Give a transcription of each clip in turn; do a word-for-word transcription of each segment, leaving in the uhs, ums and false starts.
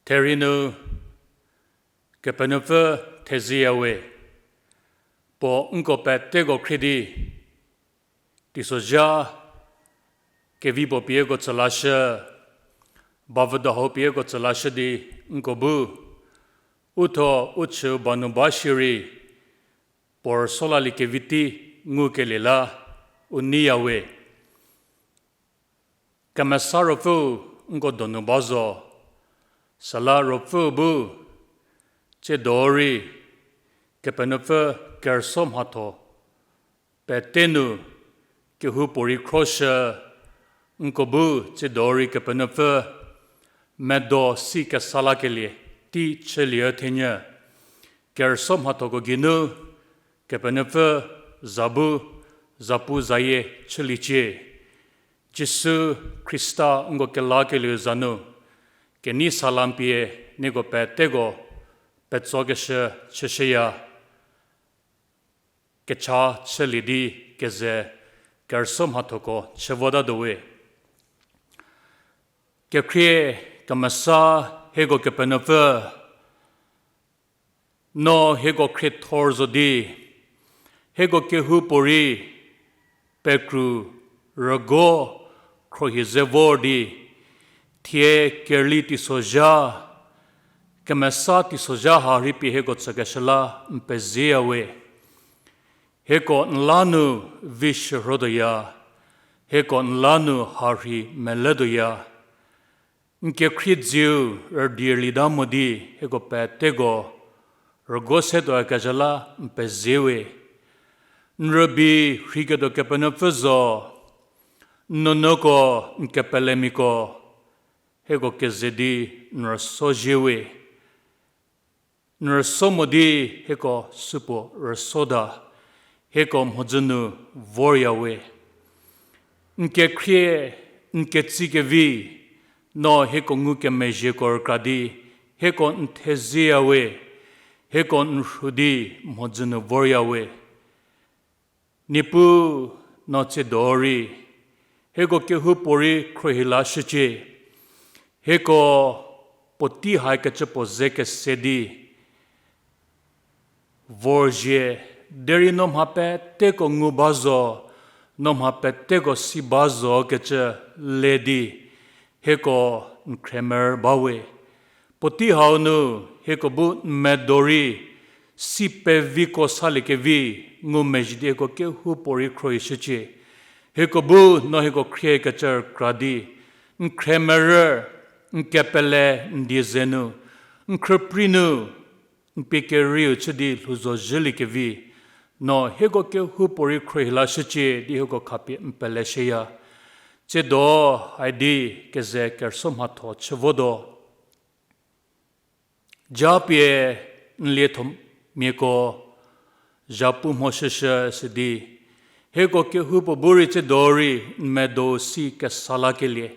Therie nu Kepenuopfü thezieyawe, puo nko peteko khrie di, teisozha kevi puo pieko tsülashü, bavüdo hau pieko tsülashü di nko bu, u tho u chüu ba nu ba shierei, puo rüso laliekevi tei ngukelie la u neiyawe. Kemesa Ruopfüu nko donu ba zo, süla Ruopfüu bu, tsiedo rei, Kepenuopfü kerüsuo mhatho, pete nu, kehoupuorei khroshü, nko bu tsiedo rei Kepenuopfü, medo si kesa lakelie, tei chülie thenyü, kerüsuo mhathoko geinu, Kepenuopfü, za bu, zapuzayie chüliecie. Jisu Khrista nko kelakelieu za nu, kenei salam pie nieko peteko petsokeshü chüshüya, kecha chülie di keze kerüsuo mhathoko chü votatuowe. Kekhrie kemesa hieko Kepenuopfü, no hieko khriethor zo di, hieko kehoupuorei pekru rügo khrohi ze vor di, thie kerüli teisozha, kemesa teisozha ha rei pie hieko tsükeshü la n pezieyawe. Hieko n la nu vi shürhotuoya, hieko n la nu ha rhi melütuoya. N kekhrie dziu rüdi rülita mo di hieko peteko rügo setuoyakezha la n peziewe. N rübei rheiketuo Kepenuopfü zo, n nuonuoko, n kepelemiako, hieko keze di n rüsuo zhiewe. N rüsuo mo di hieko supuo rüsuota, hieko mhodzü nu voryawe. N kekhrie, n ketsekevi, no hieko ngukemezhieko rükra di, hieko n thezieyawe, hieko n rhu di mhodzü nu voryawe. Niepuu, no tsiedo rei, hieko kehoupuorei khrohi lashücie, hieko puotei hakecü puo ze kese di vorzhie, derei no mha peteko ngu ba zo, no mha peteko si ba zo kecü le di, hieko n khremer bawe. Puotei hau nu hieko bu n medo rei si peviko saliekevi ngumezhie di hieko kehoupuorei khrohi shücie. Hieko bu no hieko khriekecü rükra di, n khremerü, n kepele n die ze nu, n khrüprei nu, n pie kerieu chü di lhou zo zhüliekevi, no hieko kehoupuorei khrohi lashücie di hieko khapie n peleshüya. Tsiedo, haidi keze kerüsuo mhatho chü votuo. Japie n liethomiako zhapu mhoshüshü sidi, hieko kehoupuo bu rei tsiedo rei n medo si kesa lakelie,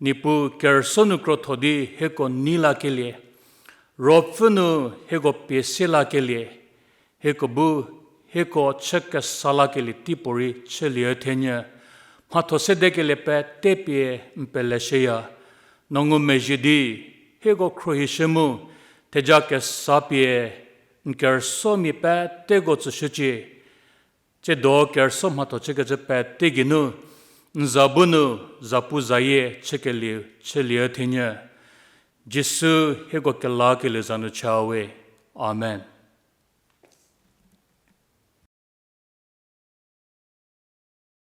Niepuu kerüsuo nu krotho di hieko nei lakelie, Ruopfü nu hieko pie se lakelie, hieko bu hieko chü kesa lakelie teipuorei chülie thenyü, mhatho sedekelie pete pie n peleshüya. No ngumezhie di hieko khrohishü mu, theja kesa pie n kerüsuomia peteko tsüshücie. Tsiedo kerüsuo mhatho chükecü pete geinu, n za bu nu zapuzayie chükelieu chülie thenyü, Jisu hieko kelakelieu za nu chawe. Amen.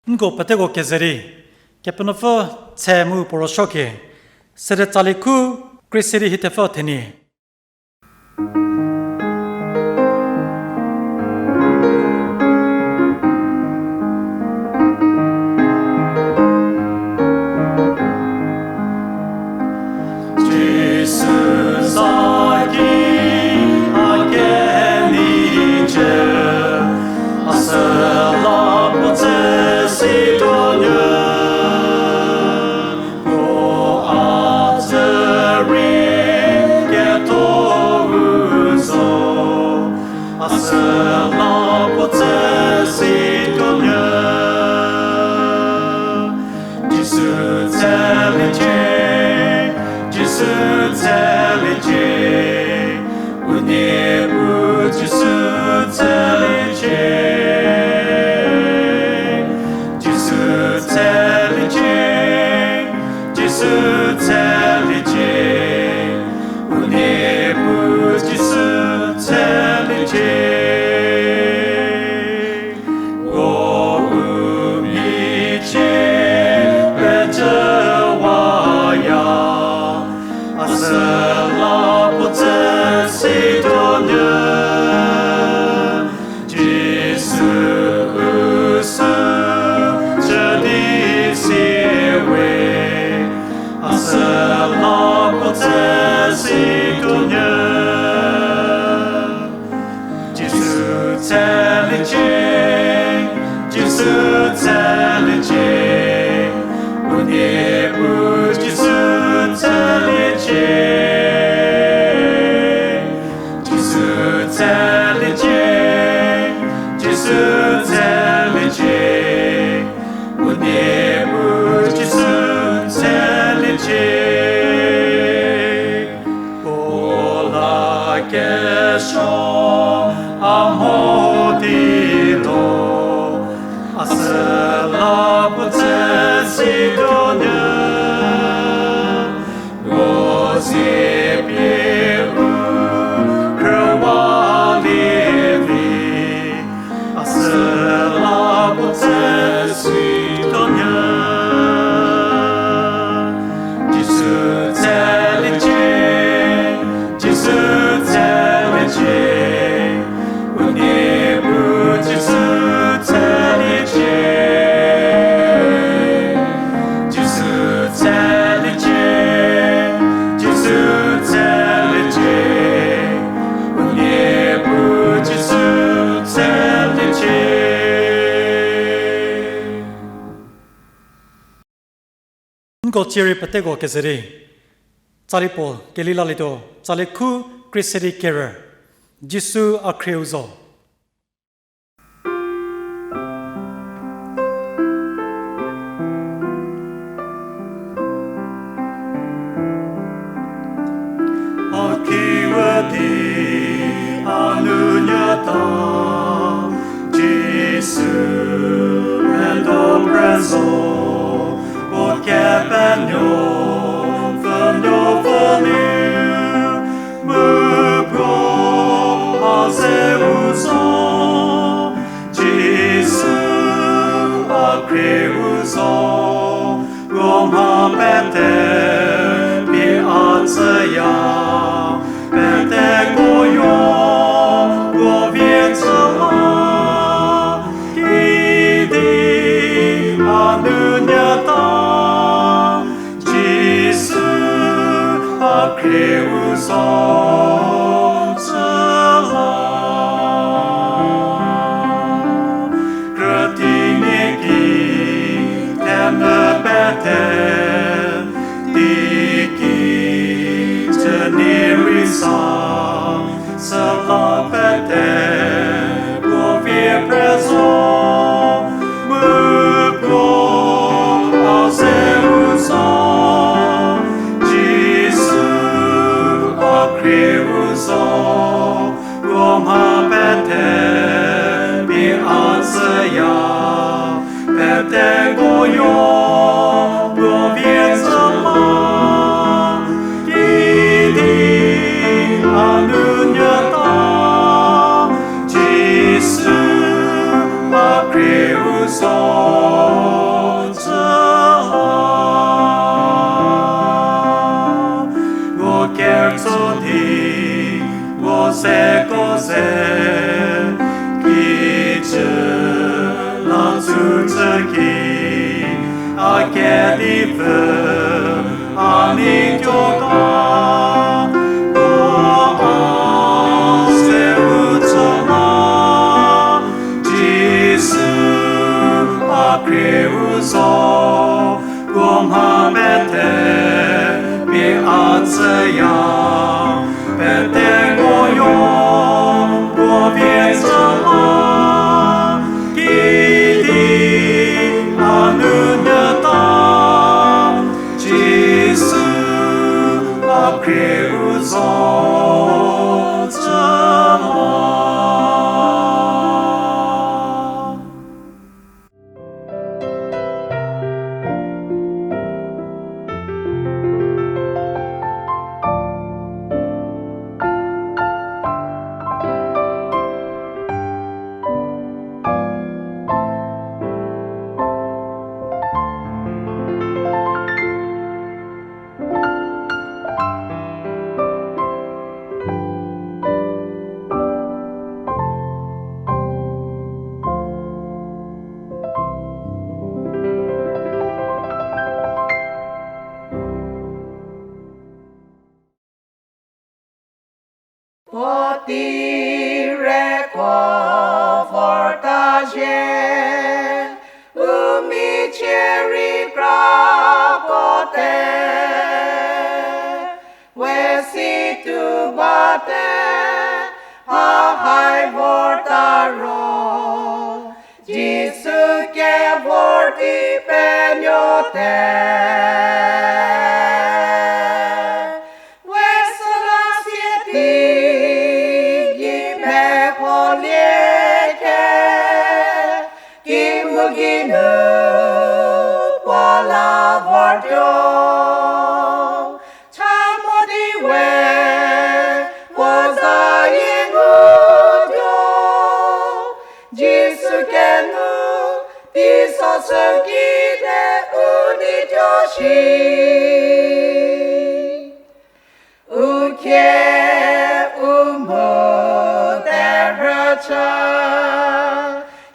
Nko peteko keze rei, Kepenuopfü tshe mu puo rüsuokie, sede tsali khu, kri seri hie thepfü thenie. Jisu za ki a kenie Puo u mhicie pecüwaya, a süla puo tsü situo nyü. Jisu u sü chü di sie we, a süla puo tsü situo nyü. Jisu tseliecie, Jisu tseliecie, u Niepuu Jisu tseliecie. Jisu tseliecie, Jisu tseliecie, u Niepuu Jisu tseliecie. Puo la kesuo a mho di lo, a süla puo tsü situo nyü. Puo zie pie u khrüwalie vi, a süla puo tsü situo nyü. Jisu tseliecie, Jisu tseliecie, u Niepuu Jisu tseliecie. Jisu tseliecie, Jisu tseliecie, u Niepuu Jisu tseliecie. Nko tsierei peteko keze di, tsali puo kelilalietuo, tsali khu krie se di kerü, Jisu a khrieu zo. A khrieu di a nounyüta, Jisu medo phrü zo, puo kepenuopfü nuopfü nu, mu puo a zeu zo, Jisu a khrieu zo, puo mha pete pie a tsüya, peteko yo puo vie tsü la, kidi a nounyüta, Jisu a khrieu zo tsü la. Krütamia ki themvü pete, teiki cünie rei sa, süla pete puo vie phrü zo, mu puo a zeu zo, Jisu a khrieu zo, puo mha pete pie a tsüya, peteko yo puo vie tsü la, kidi a nounyüta, Jisu a khrieu zo tsü la. Puo kerütso di puo zeko ze, kijü la tsütsü ki, a kedipfü a nei tuo ga, puo a zeu tsü la, Jisu a khrieu zo, puo mha pete pie a tsüya, peteko yo puo vie tsü la, kidi a nounyüta, Jisu a khrieu zo tsü la. Puo vorta zhie, u michie rei krako te. We si tuo bate, ha hai vorta ro, Jisu kevor di penuo te. We süla sie di gei meholie khe, kemu geinu puo la vortuo. Cha mo di we puo zayie ngutuo. Jisu kinu teiso sü kide u neituo shi. U kie u mu terhü cha,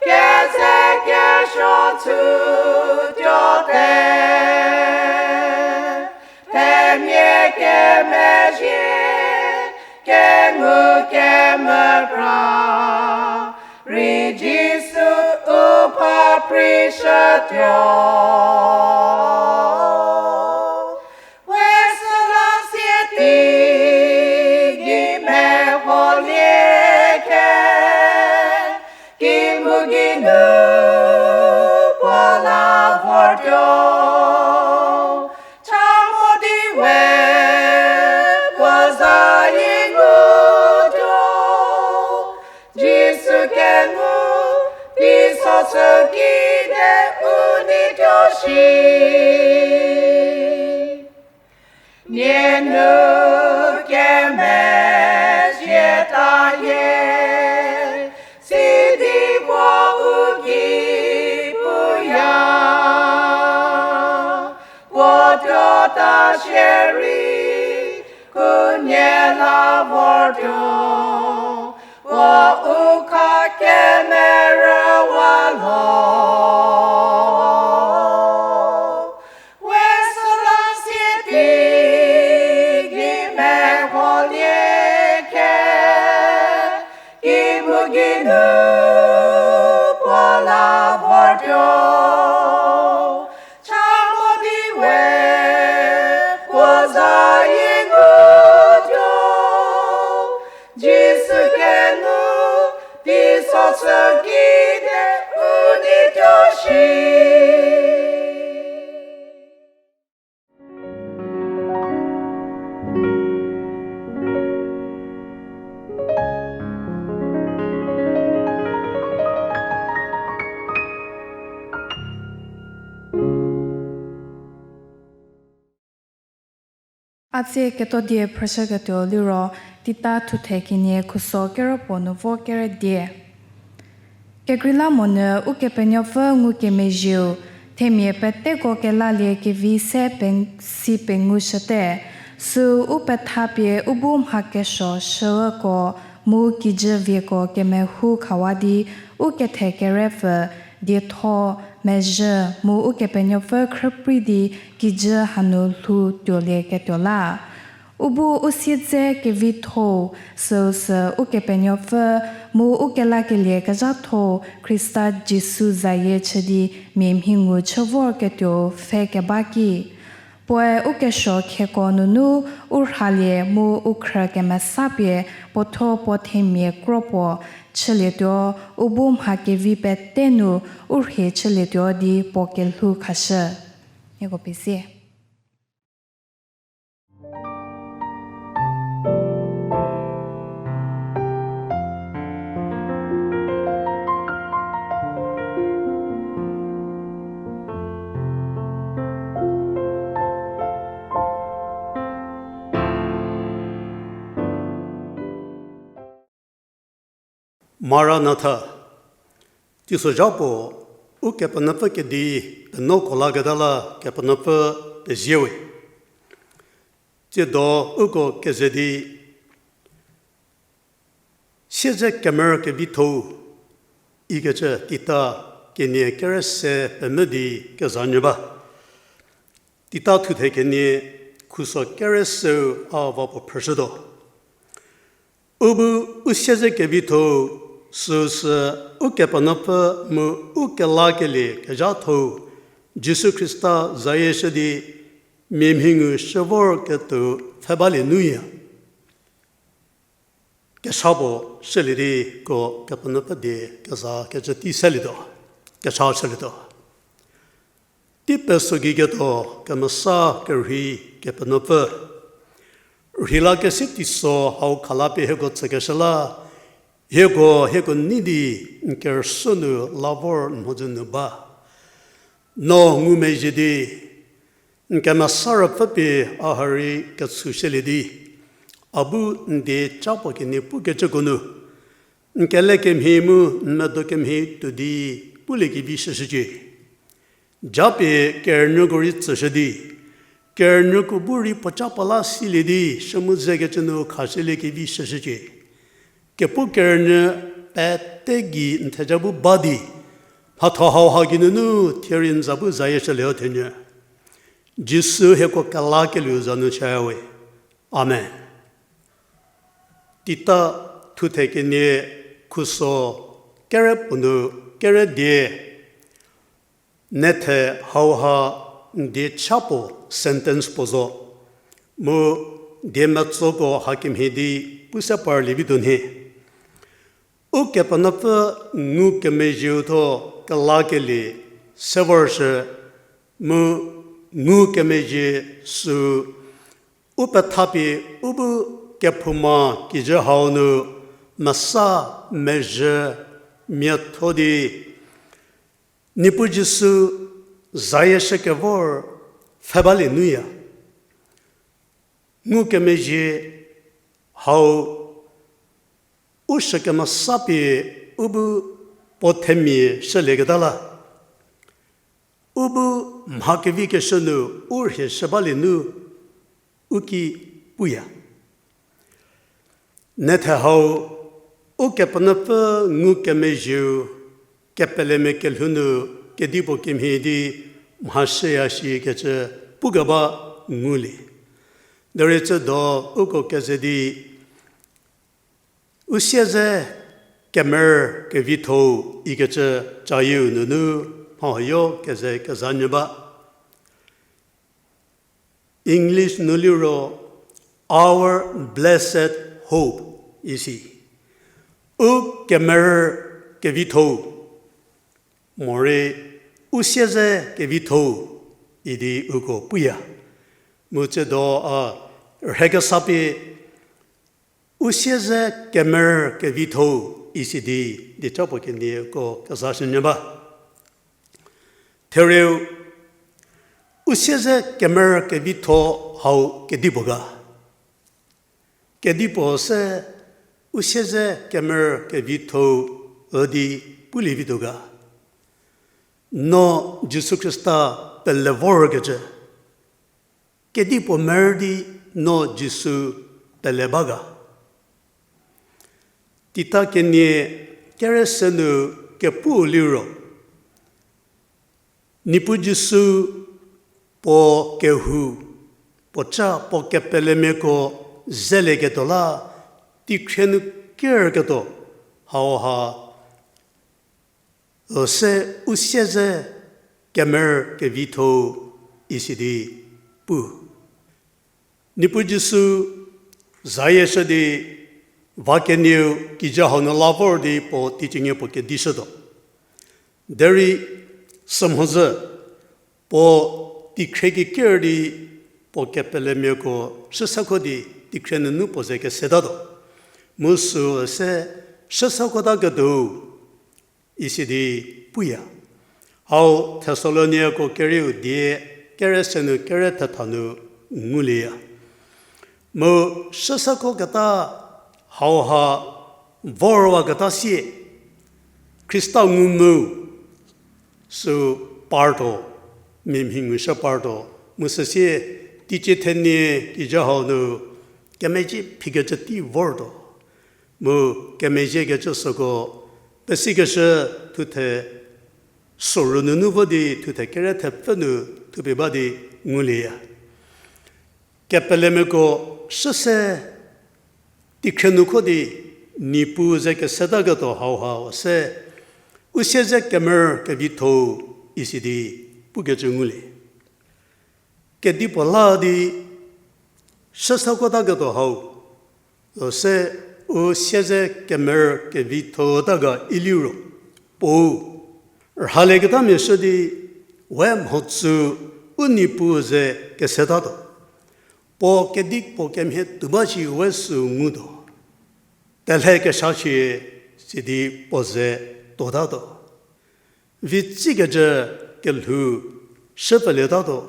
keze kesuo chütuo te. Themia kemezhie, kengu kemekra, rei Jisu u pha prishütuo. We süla sie di gei meholie khe, kemu geinu puo la vortuo. Cha mo di we puo zayie ngutuo. Jisu kinu teiso sü kide u neituo shi. Nie nu kemezhie ta hie, sidi puo u ki puya. Puo tuota shierei, khunhie la vortuo, puo u kha kemerüwa lo. We süla sie di gei meholie khe, kemu geinu puo la vortuo. Cha mo di we puo zayie ngutuo. Jisu kinu teiso sü kide u neituo shi. A tsie keto die phrüshüketuo liro, Tita thuthe kenie khuso kerüpuo nu vo kerüdie. Kekreilamonyü Ukepenuopfü ngukemezhieu, themia peteko kelalie kevi se pe-, si pengushüte, süu u pethapie u bu mha kesuo shüko mu kijü vieko kemehou khawa di u kethe kerepfü, dietho, mezhü mu Ukepenuopfü khrüprei di kijü hanu lhou tuolieketuo la. U bu u siedze kevitho-u, süu sü Ukepenuopfü mu u kelakelie kezhatho-u Khrista Jisu zayie chü di mia mhingu chü vorketuou pfhe keba ki. Puoe u kesuo khieko nunu u rhalie mu u khrü kemesapie puothuo puo themia kro puo chülietuo, u bu mha kevi pete nu u rhie chülietuo di puo kelhou khashü. Nieko pezie. Maranatha, teisozha puo, Ukepenuopfü kedi penuoko laketa la Kepenuopfü peziewe. Tsiedo uko keze di, siedze kemerü kevitho-u, ikecü Tita kenie kerü se pemvü di kezanyü ba. Tita thuthe kenie khuso kerü seu a va puo phrüshütuo. U bu u siedze kevitho-u, Süsü Ukepenuopfü mu u kelakelie kezhatho-u Jisu Khrista zayie shü di mia mhi ngu shü vorketuo pfhe balie nuya. Kecha puo shülie di ko Kepenuopfü die kezakecü tei selietuo, kecha shülietuo. Tei peso gei ketuo kemesa kerhei Kepenuopfü, rheilakese teiso hau khalapie hieko tsükeshü la, hieko hieko nei di n kerüsuo nu la vor n mhodzü nu ba. No ngumezhie di n kemesa rüpfü pie a ha rei ketshushülie di, a bu n die cha puo kenie pukecüko nu n kelekemhie mu n medo kemhie tuo di puliekevi shüshücie. Japie kerünyüko rei tsüshü di, kerünyüko bu rei puoca puo la silie di shü mu zekecü nu khashüliekevi shüshücie. Kepu kerünyü pete gei n theja bu ba di, mhatho hauha geinunu thie rei n za bu zayie shülie-o thenyü. Jisu hieko kelakelieu za nu chaya we. Amen. Tita thuthe kenie khuso kere puo nu kere die, nethe hauha n die cha puo sentence puo zo, mu die metsoko hakemhie di pu se parlie vituo nhie. Ukepenuopfü ngukemezhieu thuo kelakelie se vorshü, mu ngukemezhie süu u pethapie u bu kephouma kijü hau nu mesa mezhü miatho di Niepuu Jisu zayie shükevor pfhe balie nuya. Ngukemezhie hau u shü kemesapie u bu puo themia shülieketa la, u bu mha kevi keshü nu u rhie shü balie nu u ki puya. Nethe hau Ukepenuopfü ngukemezhieu kepelemia kelhou nu kedipuo kemhie di mhashüya shikecü pukeba ngulie. Derei tsiedo uko keze di u sieze kemer kevitho-u ikecü cayieu nunu mhahuoyo keze kezanyü ba. English nu liro, Our blessed hope isi. U kemer kevitho-u, morei u sieze kevitho-u idi uko puya. Mu tsiedo a rhekesapie u sieze kemer kevitho-u isi di dieca puo kenieko kezashünyü ba. Therieu, u sieze kemer kevitho hau kedipuo ga? Kedipuo se u sieze kemer kevitho-u üdi pulie vituo ga? No Jisu Khrista pele vorkecü kedipuo mer di no Jisu pele ba ga? Tita kenie kere se nu kepu liro, Niepuu Jisu puo kehou, puo ca, puo kepelemiako zelieketuo la, teikhrie nu kerketuo hauha üse u sieze kemer kevitho-u isi di pu. Niepuu Jisu zayie shü di va kenieu kijü hau nu la vor di puo teicienie puo kedishütuo. Derei sümhodzü puo teikhrie keker di puo kepelemiako shüsako di teikhrie nunu puo ze kesetatuo. Mu süu se shüsakotaketuo isi di puya. Hau Thesaloniako kerieu die kere se nu kere thetha nu ngulieya. Mu shüsakoketa hauha vorwaketa sie Khrista ngu mu süu partuo, mia mhi ngushü partuo, mu süsie teicie thenie kijü hau nu kemezhie phikecü tei vortuo. Mu kemezhiekecü süko pesikeshü thuthe soru nunu vo di thuthe kere thepfü nu thupie ba di ngulieya. Kepelemiako shüse teikhrie nu kho di Niepuu ze kesetaketuo hauha se, u siezedzü kemerü kevitho-u isi di pukecü ngulie. Kedipuo la di shüsakotaketuo hau, se u siezedzü kemerü kevitho-u ta ga iliro, puo rhalieketamia shü di we mhodzü u Niepuu ze kesetatuo. Puo kedipuo kemhie tuo ba shi we sü ngutuo. Telhe kesa shi sidi puo ze tuotatuo. Vitsikecü kelhou shüpfülietatuo.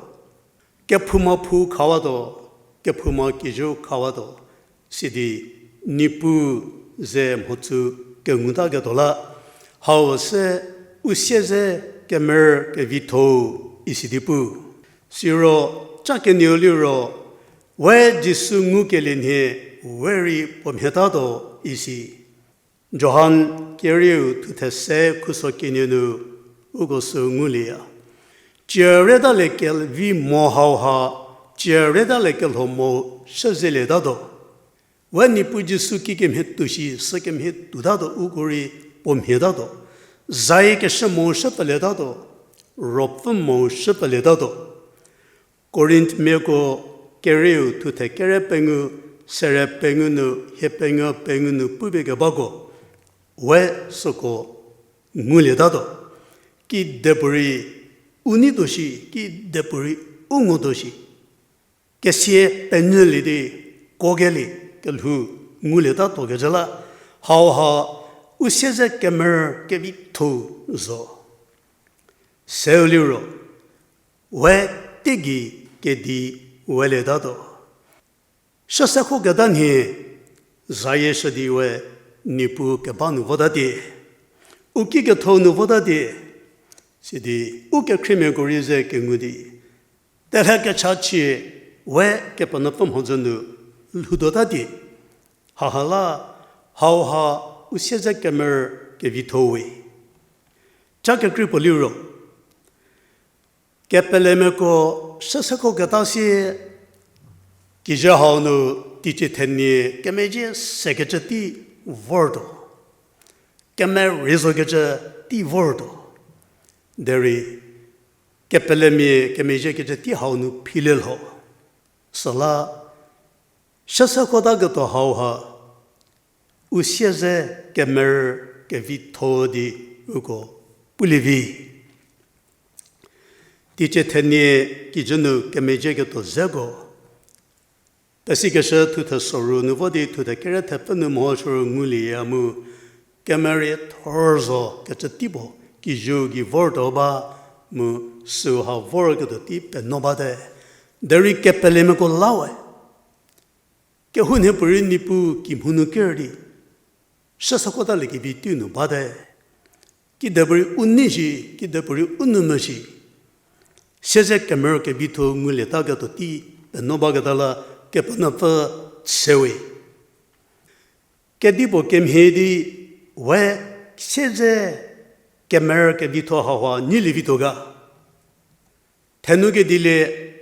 Kephouma phou khawatuo, kephouma kijü khawatuo, sidi Niepuu ze mhodzü kengutaketuo la, hau se u siezedzü kemerü kevitho-u isi di pu. Siro ca kenieu liro, we Jisu ngukelie nhie we rei puo mhietatuo isi. Johan kerieu thuthe se khuso kenie nu uko sü ngulieya. Cie retalie kevi mo hauha, cie retalie kelho mo shüzelietatuo. We Niepuu Jisu kikemhie tuo shi sükemhie tuotatuo uko rei puo mhietatuo. Zayie keshü mo shüpfülietatuo, ruopfü mo shüpfülietatuo. Korinthmiako kerieu thuthe kere pengou, sere pengou nu, hie pengou pengou nu pupie kebako, we süko ngulietatuo. Kidepuorei u neituo shi, kidepuorei u ngotuo shi. Kesia penyülie di, kuokelie kelhou ngulietatuo kecü la, hauha u siezedzü kemerü kevitho-u zo. Seu liro, we teigei kedi welietatuo. Shüsekhoketa nhie, zayie shü di we Niepuu keba nu votatie, u ki ketho nu votatie, sidi u kekhriemiako rei ze kengu di, telhe kechachie we Kepenuopfü mhodzü nu lhoutuotatie, haha la, hauha u siezedzü kemerü kevitho-u we. Ca kekreipuo liro, kepelemiako shüsekhoketa sie, kijü hau nu teicie thenie kemezhie sekecü tei vortuo, kemerei zokecü tei vortuo, derei kepelemia kemezhiekecü tei hau nu philie lho. Süla, shüsekhotaketuo hauha, u siezedzü kemerü kevitho di uko pulie vi. Teicie thenie kijü nu kemezhieketuo zeko, Pesikeshü thuthe soru nu vo di thuthe kere thepfü nu meho soru ngulieya mu, kemerei thor zo kecü tei puo kijüu gei vortuo ba, mu süu ha vorketuo tei penuo bate. Derei kepelemiako la we, kehou nhie puorei Niepuu kimhie nu ker di, shüsekhotaliekevi tei nu bate. Kidepuorei u nei shi, kidepuorei u nou mo shi, siezedzü kemerü kevitho-u ngulietaketuo tei penuo baketa la Kepenuopfü sewe. Kedipuo kemhie di we siezedzü kemerü kevitho hauha nyilie vituo ga. Thenu kedilie,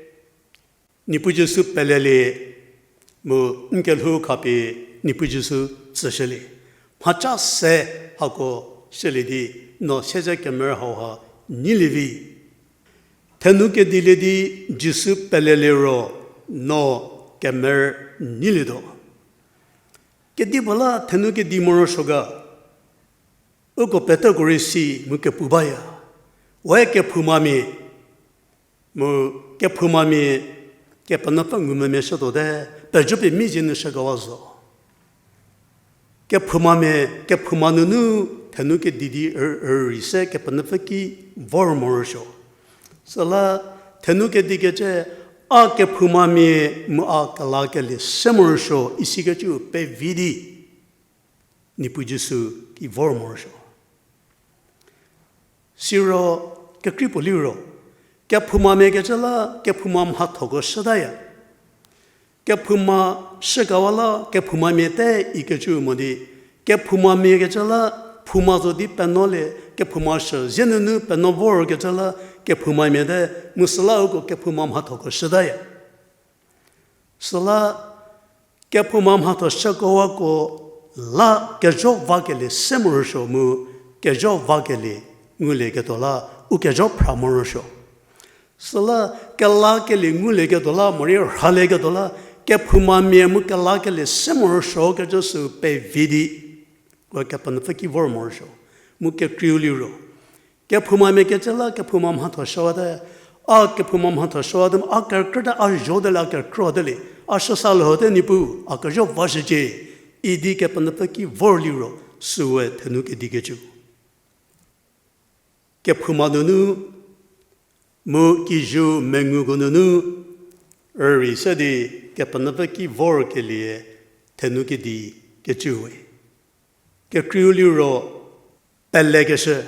Niepuu Jisu pelelie, mu n kelhou khapie Niepuu Jisu tsüshülie. Mhaca se hako shülie di no siezedzü kemerü hauha nyilie vi. Thenu kedilie di Jisu pelelie ro no kemerü nyilietuo. Kedipuo la thenu kedi morosuo ga, uko peteko rei si mu kepu baya. We kephoumamia, mu kephoumamia Kepenuopfü ngumvümia shütuote, pejopie mi zie nu shükewa zo. Kephoumamia, kephouma nunu thenu kedi di rürei se Kepenuopfü ki vor morosuo. Süla thenu kedikecü a kephoumamia mu a kelakelie se morosuo isikecüu pevi di Niepuu Jisu ki vor morosuo. Siro kekreipuo liro, kephoumamia kecü la kephouma mhathoko shütaya. Kephouma shükewa la kephoumamia te ikecü mo di, kephoumamia kecü la phouma zo di penuolie, kephouma shü zie nunu penuo vorkecü la kephoumamia te, mu süla uko kephouma mhathoko shütaya. Süla kephouma mhatho shükewako la kezho vakelie se morosuo mu kezho vakelie ngulieketuo la u kezho phra morosuo. Süla kelakelie ngulieketuo la morei rhalieketuo la kephoumamia mu kelakelie se morosuo kecü sü pevi di we Kepenuopfü ki vor morosuo. Mu kekreiu liro kephoumamia kecü la kephouma mhatho shüwate, a kephouma mhatho shüwate, a kerükrüte, a zhote le a kerükrüte le, a shüsa lhote Niepuu, a kezho vashücie, idi Kepenuopfü ki vor liro süwe thenu kedikecü. Kephouma nunu mu kijü menguko nunu rürei se di Kepenuopfü ki vorkelie thenu kedi kecüwe. Kekreiu liro pelekeshü,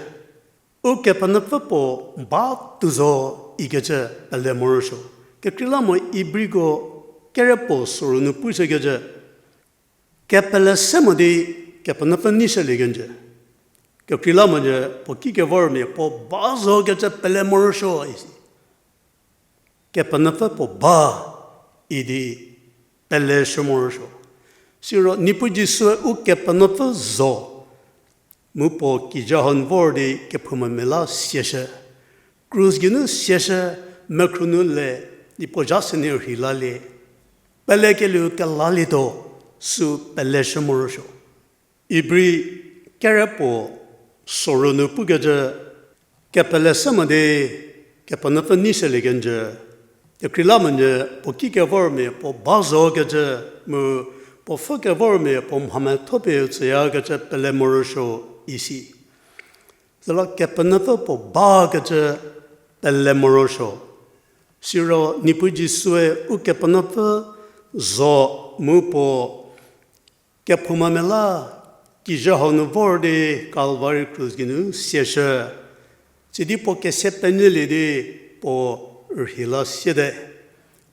Ukepenuopfü puo ba tuo zo ikecü pele morosuo. Kekreilamonyü Ibriko kerepuo sorou nu pushükecü, kepele se mo di Kepenuopfü neishülie kenjü. Kekreilamonyü puo ki kevormia puo ba zo kecü pele morosuo isi. Kepenuopfü puo ba idi peleshü morosuo. Siro Niepuu Jisue Ukepenuopfü zo mu puo kijü hau nu vor di kephoumamia la siashü. Krus geinu siashü, mekhru nu le di puo zha se nie rhei lalie. Pelekelieu kelalietuo, sü peleshü morosuo. Ibri kerepuo sorou nu pukecü, kepele se mo di Kepenuopfü neishülie kenjü. Kekreilamonyü puo ki kevormia puo ba zo kecü mu puo pfhü kevormia puo mha methopie tsüyakecü pele morosuo isi. Süla Kepenuopfü puo bakecü pele morosuo. Siro Niepuu Jisue Ukepenuopfü zo mu puo kephoumamia la kijü hau nu vor di Kalvari krus geinu siashü. Sidi puo kese penyülie di puo rhei la siete.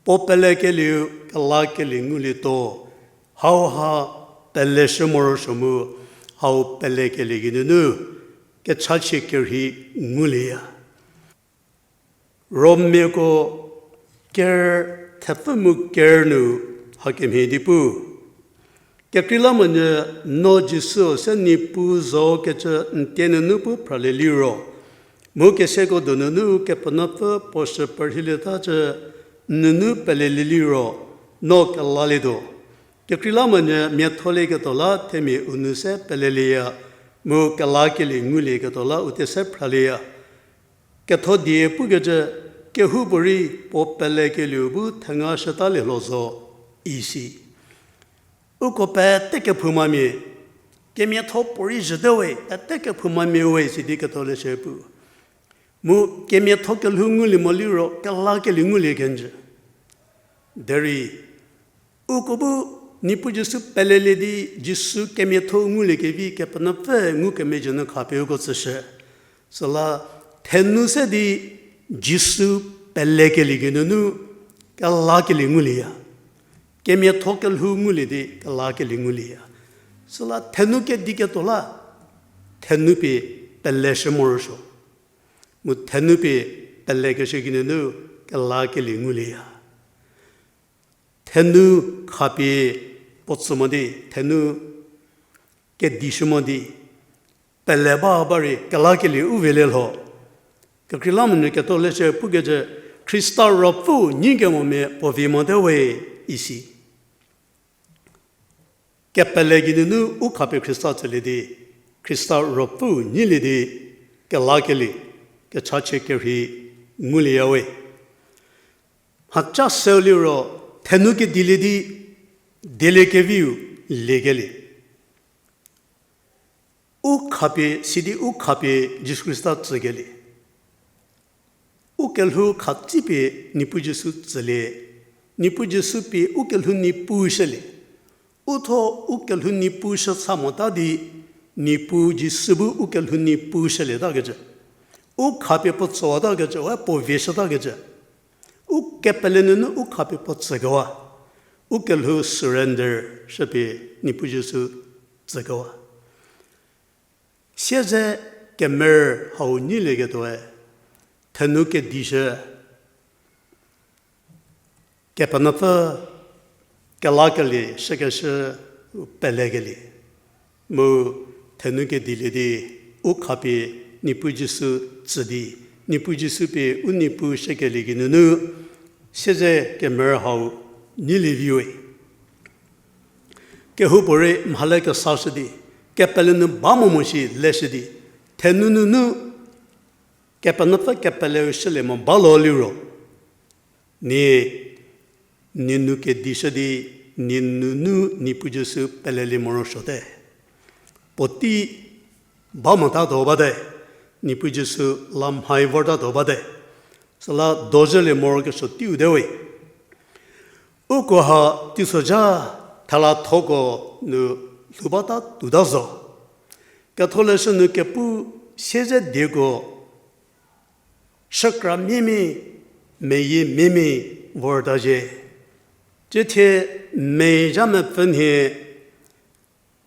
Puo pelekelieu kelakelie ngulietuo. Hauha peleshü morosuo mu hau pelekelie geinunu kechachie kerhei ngulieya. Romiako ker thepfü mu ker nu hakemhie di pu. Kekreilamonyü no Jisu se Niepuu zo kecü n tie nunu pu phralie liro, mu keseko donu nu Kepenuopfü puo shü perheilietacü n nunu pelelie liro, no kelalietuo. Kekreilamonyü miatholieketuo la themia u nu se pelelieya, mu kelakelie ngulieketuo la u tie se phralieya. Ketho die pukecü, kehoupuorei puo pelekelieu bu thengashütalie lho zo, isi. Uko pete kephoumamia, kemiatho puorei zhüte we, pete kephoumamia we sidi ketholeshü pu. Mu kemiatho kelhou ngulie mo liro kelakelie ngulie kenjü. Derei uko bu Niepuu Jisu pelelie di Jisu kemiatho nguliekevi Kepenuopfü ngukemezhie nu khapie uko tsüshü. Süla thenu se di Jisu pelekelie geinunu kelakelie ngulieya. Kemiatho kelhou ngulie di kelakelie ngulieya. Süla thenu kediketuo la, thenu pie peleshü morosuo. Mu thenu pie pelekeshü geinunu kelakelie ngulieya. Thenu khapie puo tsü mo di, thenu kedishü mo di, pele ba ba rei kelakelie u velie lho. Kekreilamonyü ketholeshü pukecü, Khrista Ruopfüu nyi kemomia puo vi mote we, isi. Kepele geinunu u khapie Khrista tsülie di, Khrista Ruopfüu nyilie di, kelakelie, kechachie kerhei ngulieya we. Mhaca seu liro, thenu kedilie di, dieliekeviu liekelie. U khapie, sidi u khapie Jisu Khrista tsükelie. U kelhou khatsipie Niepuu Jisu tsülie. Niepuu Jisu pie u kelhou Niepuu shülie. U tho u kelhou Niepuu shü sa mota di, Niepuu Jisu bu u kelhou Niepuu shülietakecü. U khapie puo tsüwatakecü, we puo vieshütakecü. U kepele nunu u khapie puo tsükewa. U kelhou surrender shüpie Niepuu Jisu tsükewa. Sieze kemer hau nyilieketuoe, thenu kedishü, Kepenuopfü kelakelie shükeshü pelekelie. Mu thenu kedilie di, u khapie Niepuu Jisu tsü di, Niepuu Jisu pie u Niepuu shükelie geinunu, sieze kemerü hau nyilie viwe. Kehoupuorei mhale kesashü di, kepele nu ba mo mo shi leshü di, thenu nunu Kepenuopfü kepeleu shülie mo ba lo liro, nie, nie nou kedishü di, nie nunu Niepuu Jisu pelelie morosuote. Puotei ba motatuo bate, Niepuu Jisu la mhai vortatuo bate. Süla dozhülie morokesuo teiu te we. Uko ha teisozha thelathoko nu lhou bata tuota zo. Ketholeshü nu kepu siezedieko shükra miemia, meyie miemia vorta zhie. Ciethie May zha mepfü nhie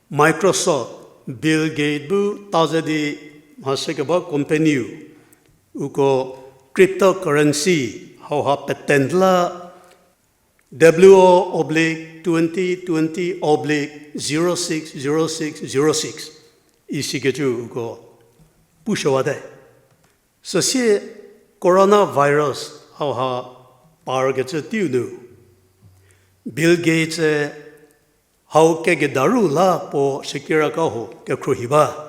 Microsoft, Bill Gates bu ta ze di mhashükeba company-u, uko cryptocurrency hauha patent la W O oblique twenty twenty oblique zero six zero six zero six isikecü uko pushüwate. Süsie coronavirus hauha parkecü teiu nu Bill Gates-e hau kegedaru la puo shükiraka ho kekhruohi ba.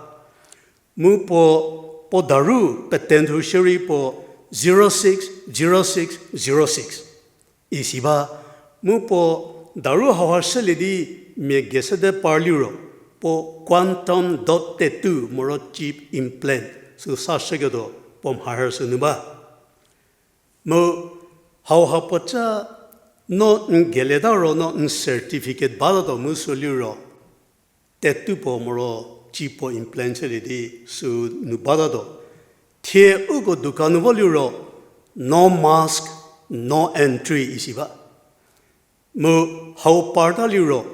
Mu puo, puo daru patent-u shierei puo zero six zero six zero six isi ba. Mu puo daru hauha shülie di mia gesede par liro, puo quantum dot tattoo moro chip implant sü sashüketuo puo mharhü sünu ba. Mu hauha puoca no n gelieta ro no n certificate batatuo mu sü liro, tattoo puo moro chip puo implant chülie di sünu batatuo. Thie uko dukan nu vo liro, no mask, no entry isi ba. Mu hau parta liro,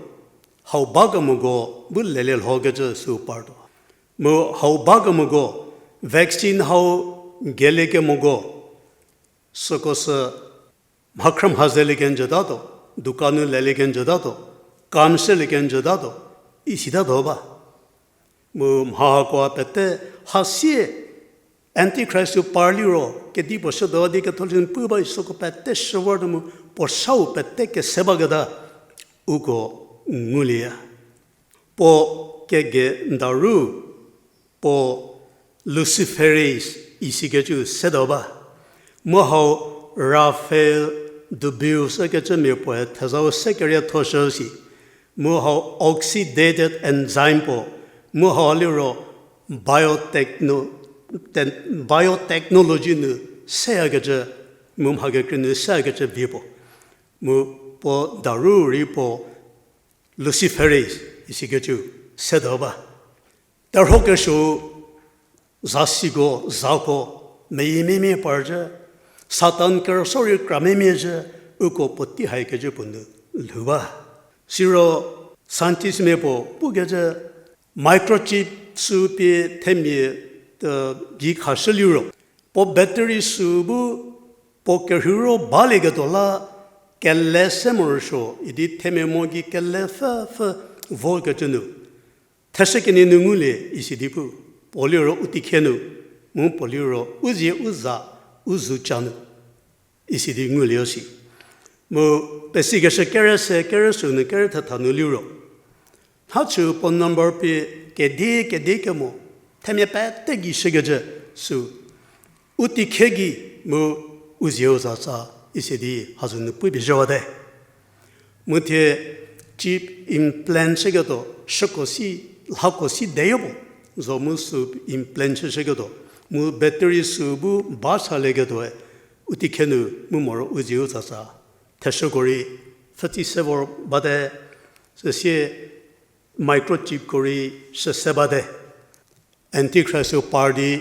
hau bakemoko bu lele lhokecü sü partuo. Mu hau bakemoko, vaccine hau geliekemoko, süko sü mhakhrü mha zelie kenjütatuo, dukan nu lelie kenjütatuo, kam shülie kenjütatuo, isitatuo ba. Mu mha hakoa pete hasie Antichrist-u par liro kedipuo shütuo di ketholeshü nu pu ba, süko pete shü vortuo mu puo shau pete kese baketa uko ngulieya. Puo kege daru, puo Luciferase isikecü setuo ba. Mu hau Raphael Dubious ükecümia puoe thezau se keriethoshü si. Mu hau oxidated enzyme puo. Mu hau liro biotechno-, ten-, biotechnology nu seyakecü, mu mha kekrei nu seyakecü vie puo. Mu puo daru rei puo Luciferase isikecü setuo ba. Terhuokesuo zasiko, zako, meyie miemia parcü, Satan kerüsuo rei kra miemia zhü, uko puotei haikecü puo nu lhou ba. Siro scientistmia puo pukecü microchip sü pie themia, gei khashü liro, puo battery sü bu puo kerheiro balieketuo la kele se morosuo idi themia mo gei kele pfhüpfhü vokecü nu theshü kenie nu ngulie isi di pu, puo liro u tikhie nu, mu puo liro u zie u za u zu ca nu isi di ngulie si. Mu pesikeshü kere se kere sü nu kere thetha nu liro, nhachü puo number pie kedi kedi kemo, themia pete gei shükecü sü u tikhie gei mu u zie u za ca isi di hazü nu pupie zhüwate. Mu thie chip implant chüketuo, shüko si, lhako si deyo puo, zo mu sü implant chüshüketuo, mu battery sü bu ba salieketuoe, u tikhie nu mu moro u zie u za ca theshüko rei pfhütsi se vor bate, süsie microchipko rei shüse bate. Antichrist-u par di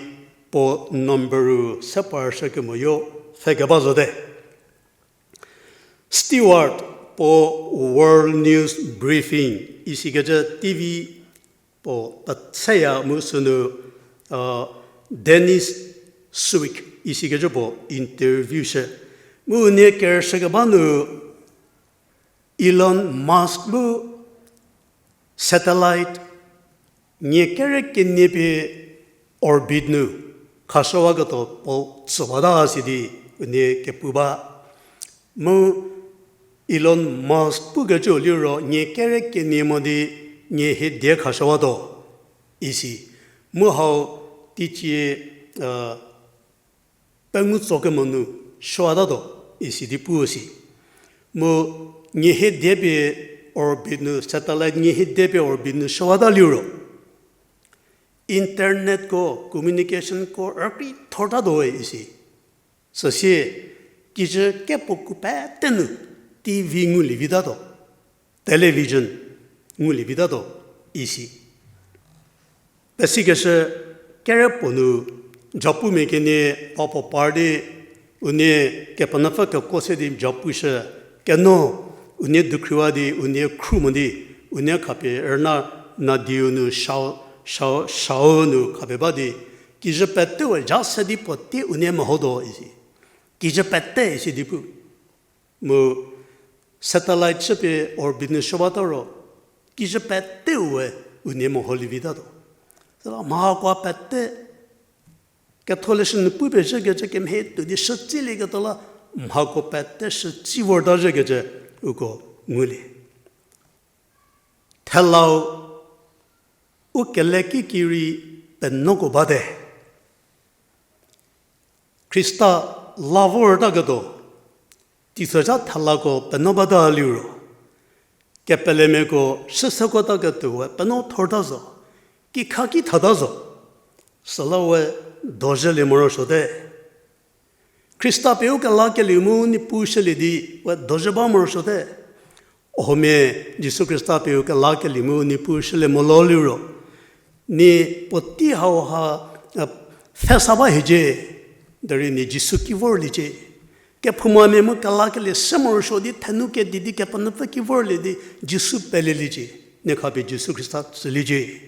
puo number-u se parshü kemoyo pfhe keba zote. Stewart puo World News Briefing isikecü T V puo petseya mu sünu, Dennis Swick isikecü puo interview shü. Mu unie kerüshü keba nu Elon Musk bu satellite Nie kere kenie pie orbit nu khashüwaketuo puo tsüwata sidi unie kepu ba. Mu Elon Musk pukecü liro nie kere kenie mo di nie hiedie khashüwatuo isi. Mu hau teicie pengou tsokemo nu shüwatatuo isi di pu si. Mu nie hiedie pie orbit nu, satellite nie hiedie pie orbit nu shüwata liro, internetko, communicationko rükrei thortatuo isi. Süsie, kijü kepuo ku pete nu T V ngulie vitatuo, television ngulie vitatuo isi. Pesikeshü kere puo nu japumia kenie pa puo par di, unie Kepenuopfü kekuo se di japushü, keno unie dukhriwa di, unie khru mo di, unie khapie rüna nadiu nu shau, shau, shau nu khapie ba di, kijü pete we ja se di puotei unie mehotuo isi. Kijü pete isi di pu. Mu satellite chüpie orbit nu shüwata ro, kijü pete we unie meholie vitatuo. Süla mhakoa pete, Ketholeshü nu pupie zhükecü kemhie tuo di shütsilieketuo la, mhako pete shütsi vorta zhükecü uko ngulie. Thelau u keleki ki rei penuoko bate. Khrista la vortaketuo, teisozha thelako penuo bata liro, kepelemiako shüsükotaketuo we penuo thorta zo, kikhaki thata zo, süla we dozhülie morosuote. Khrista pie u kelakelieu mu Niepuu shülie di we dozhü ba morosuote. Ohomia Jisu Khrista pie u kelakelieu mu Niepuu shülie molo liro, nie puotei hauha, pfhesa ba hiecie, derei nie Jisu ki vorliecie. Kephoumamia mu kelakelie se morosuo di thenu kedi di Kepenuopfü ki vorlie di Jisu peleliecie. Nie khapie Jisu Khrista tsüliecie.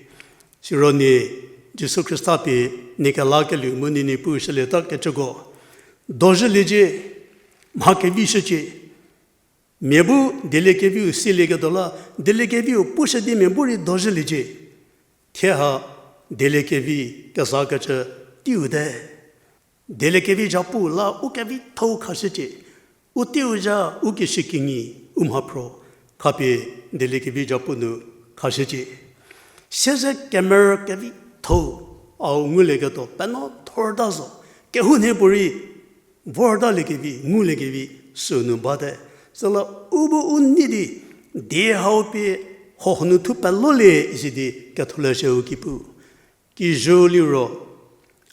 Siro nie Jisu Khrista pie nie kelakelieu mu nie Niepuu shülietokecüko dozhüliecie, mha kevishücie. Mia bu dieliekeviu silieketuo la, dieliekeviu pushü di mia bu rei dozhüliecie. Thie ha dieliekevi kezakecü teiu te. Dieliekevi zhapu la u kevitho-u khashücie. U teiu zha u kishükinyi u mhaphro khapie dieliekevi zhapu nu khashücie. Sieze kemerü kevitho-u au ngulieketuo penuo thorta zo. Kehou nhie puorei vortaliekevi, nguliekevi sünu bate. Süla u bu u nei di, die hau pie huohuo nu thu pelolie isi di Ketholeshü u ki pu. Kijü liro,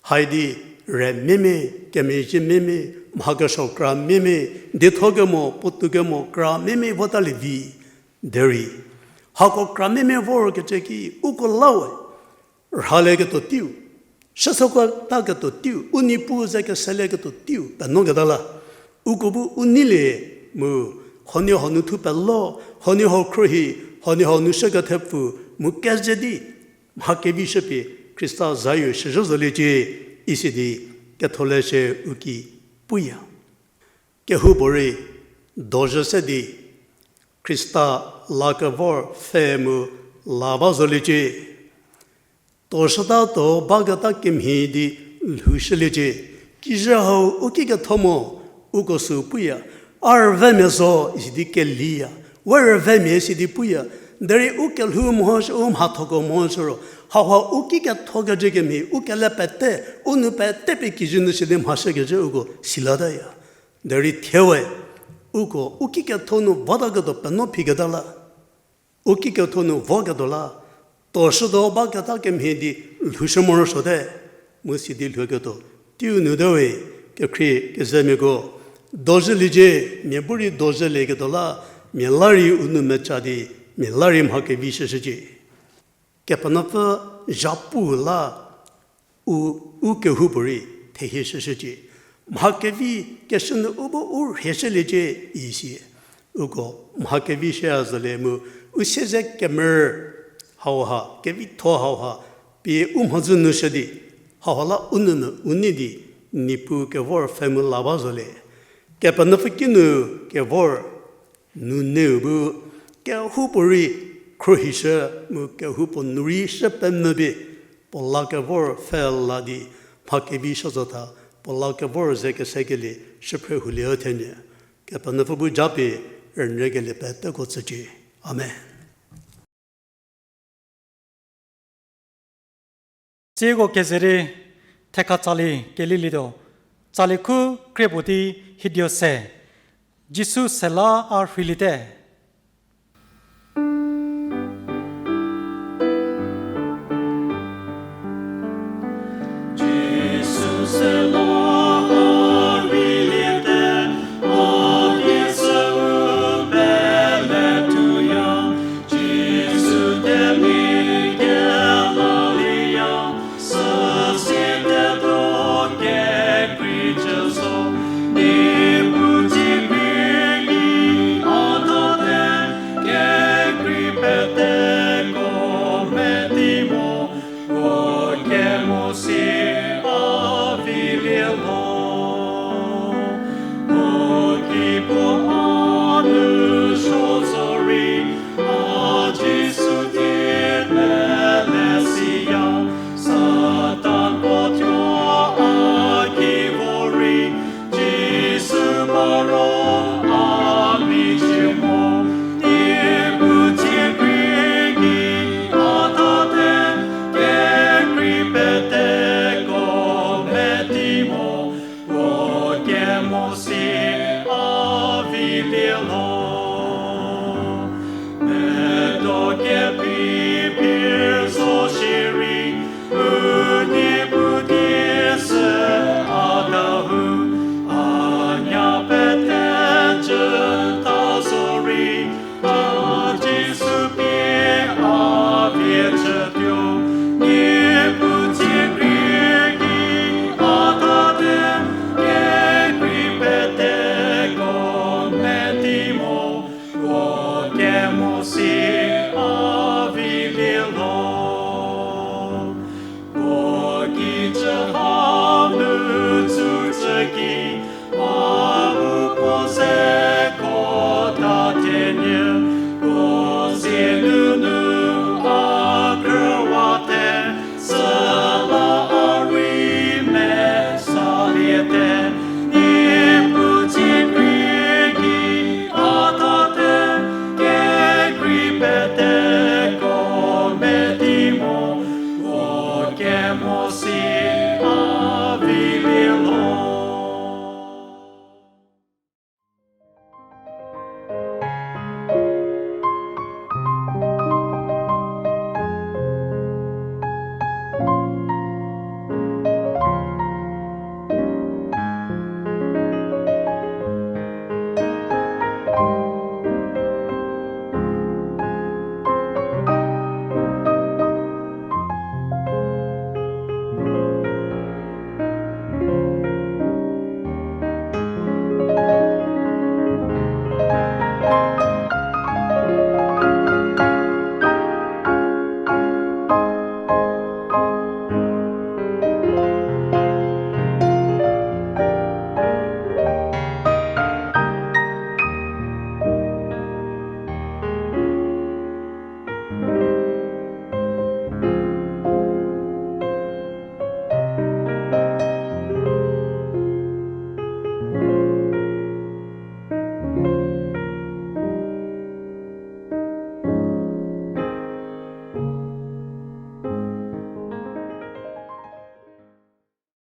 haidi re meme, kemezhie meme, mhakesuo kra meme, dietho kemo, puotou kemo kra meme votalie vi, derei hako kra meme vorkecü ki uko la we rhalieketuo teiu, shüsükotaketuo teiu, u Niepuu ze keselieketuo teiu penuoketa la, uko bu u neilie mu huoniehuo nu thu pelo, huoniehuo khruohi, huoniehuo nu shükethepfu mu keze di mha kevishüpie Khrista zayie shüzhü zoliecie isi di Ketholeshü u ki puya. Kehoupuorei dozhü se di Khrista la kevor pfhe mu la ba zoliecie. Tuoshüta tuo baketa kemhie di lhoushüliecie. Kijü hau u ki ketho mo, uko sü puya, a rüvemia zo isi di keliya, we rüvemia isi di puya, derei u kelhou mhoshü, u mhathoko mhoshü ro, hauha u ki kethokecü kemhie u kele pete, u nou pete pie kijü nu si di mhashükecü uko silataya. Derei thie we, uko u ki ketho nu vataketuo penuo phiketa la, u ki ketho nu voketuo la, tuoshütuo baketa kemhie di lhoushü morosuote, mu si di lhouketuo teiu nu te we, kekhrie kezemiako, dozhüliecie, mia bu rei dozhülieketuo la, mia la rei u nou meca di, mia la rei mha kevishüshücie. Kepenuopfü zhapu la u, u kehoupuorei thehie shüshücie. Mha kevi keshü nu u bu u rhieshüliecie isi. Uko mha kevi shüya zolie mu u sieze kemerü hauha, kevitho hauha, pie u mhodzü nu shü di, hauha la u nou nu u nei di, Niepuu kevor pfhe mu la ba zolie. Kepenuopfü kinu kevor nuneu bu kehoupuorei khruohishü mu kehoupuo nu rei shü pemvü pie, puo la kevor pfhela di mha kevi shü zotha, puo la kevor ze kesekelie shüphre hulie thenyü. Kepenuopfü bu japie rünyükelie peteko tsücie. Amen. Tsieko kezei rei thekha tsali kelilietuo, tsali khu krie puo di hidio se, Jisu sela a rheiliete.